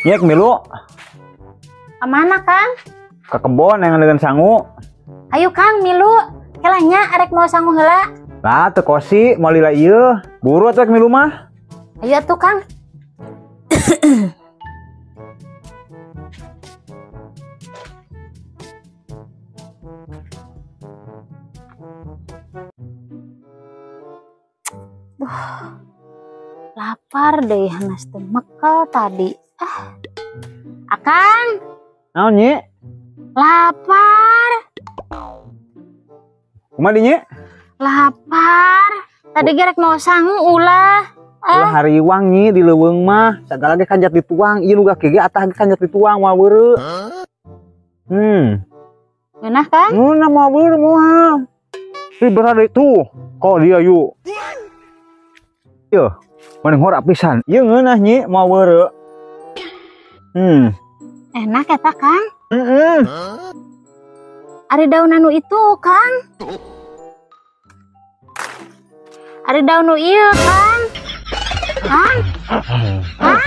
Nyek milu. Kemana, Kang? Ke kebon yang dengan sangu. Ayo Kang milu. Kelanya arek mau sangu heula. Lah teu kosi moal lila ieu. Buru atuh milu mah. Ayo atuh Kang. Duh, lapar deh, hanas teh mekel tadi. Ah. Akang. Naon Nyi? Lapar. Kumaha di Nyi? Lapar. Tadi gerek mau sangu ulah. Ah. Ulah hariwang Nyi di leuweung mah, sagala ge kanjat dituang, ieu nu gak ge atah ge kanjat dituang moal weureu. Ngeunah Kang? Ngeunah moal weureu moal. Ih berada itu. Kok dia yuk. Yo, mending horak pisan. Ieu ngeunah Nyi moal weureu. Enak eta Kang? Ari daun anu itu Kang. Ari daun nu ieu Kang. Kang. Kang.